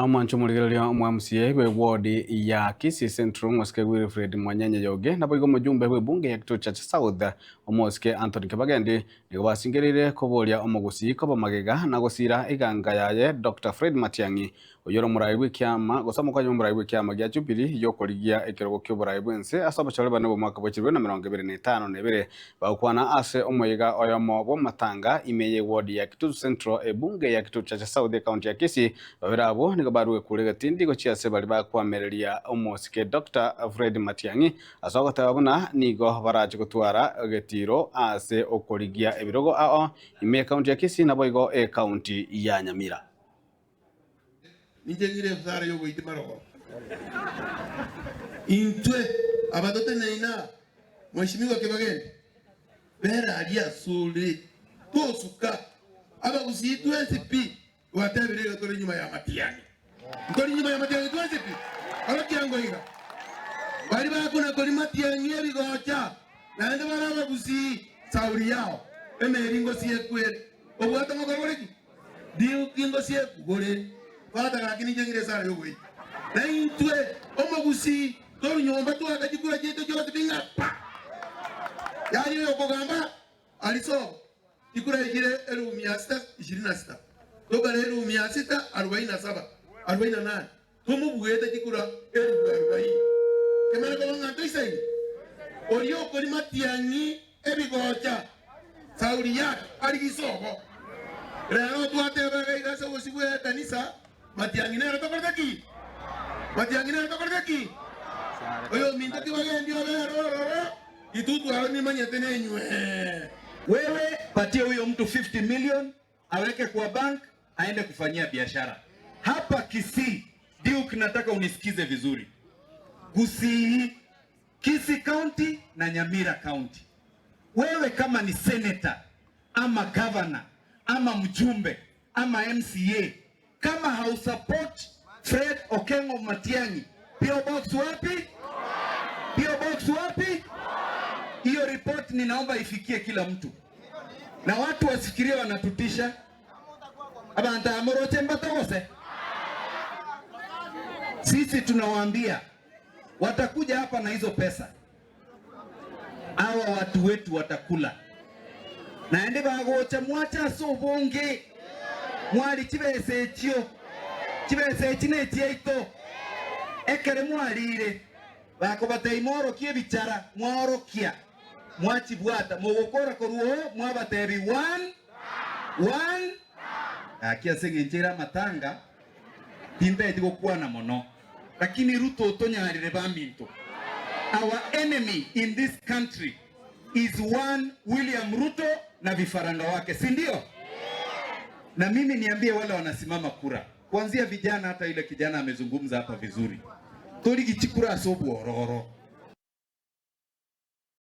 Omwancho omorigereria omwa MCA bwe ward ya Kisii Central omosike Wilfred Mwanyenye Yoge naboigo omojumbe bwe bunge ya Kituo Church South omosike Anthony Kibagendi nigo basingereire koboria omogusii koba magega na gosira eganga yaye Doctor Fred Matiang'i oyio ore omorai bw'ekiama gose omokonyi bw'omorai bw'ekiama gia Jubilee y'okorigia ekerogo ki'oborai bw'ense ase obochore bane bw'omwaka bwa 2052 Bagokwana ase omoyega oyomo bw'amatanga ime ye ward ya Kitutu Central, ebunge ya Kitutu Chache South ecounty ya Kisii, babere abwo nigo barue kure egetindi gochia ase baria bakwamereria omosike Doctor Fred Matiang'i ase ogoteba buna nigo barache gotwara egetiro ase okorigia ebirogo ao ime ecounty ya Kisii naboigo ecounty ya Nyamira. Ninche ng'ire esara y'ogoitima rogoro. Intwe aba toteneine aa, Mweshimiwa Kibagendi, bera aria asore, tosuka. Abagusii twensi pi twatebire iga tore nyuma ya Matiang'i. Ntori nyuma ya Matiang'i twensi pi? Orokia ngo iga. Baria bakona kori Matiang'i ebigocha, naende bare abagusii, sauri yao, emeri ngosiekwe ere. Obwate ngokora ore ki? Ndiuki ngosieku gore, Tata gaki ninche ng'ire esara y'ogoita. Na intwe omogusii toru nyomba twaka chikura chiaito chionsi bing'a pa. Yaani oyokogamba arisobo chikura echire elufu mia sita ishirini na sita tokare elufu mia sita arubaini na saba arubaini na nane tomobuete chikura elufu arubaini. Kemanye koba ng'a ntoisaine oria okori matiang'i ebigocha. Sauli yake arigie isobo. Rero twateba iga iga ase obosio bw'ekanisa, Matiang'i nere tokorete ki? Matiang'i nere tokorete ki? Oyominto kibagendi obere ororo, ritutu aro nimanyete nenywe. Wewe patia huyo mtu 50 million aweke kwa bank aende kufanyia biashara. Hapa Kisii, Duke nataka unisikize vizuri. Gusii, Kisii County na Nyamira County. Wewe kama ni senator ama governor ama mjumbe ama MCA kama hausupport Fred Okengo Matiang'i, PO Box wapi? PO Box wapi? Hiyo report ninaomba ifikie kila mtu, na watu wasifikirie wanatutisha. Abantu amoroche mbatogose. Sisi tunawaambia watakuja hapa na hizo pesa, hawa watu wetu watakula naende bagocha mwacha ase obonge mwari chibesa echio chibesa echi nechiaito ekere mwarire bakobatebia mworokie ebichara mwaorokia mwachibwata mogokora korwa oo mwabatebia one one gaki ase eng'encho ere amatanga Tintageti gokwana mono, lakini Ruto otonyarire baminto. Our enemy in this country is one William Ruto na vifaranga wake, si ndio? Na mimi niambie wale wanasimama kura, kuanzia vijana, hata ile kijana amezungumza hapa vizuri, torigichi kura ase obwororo.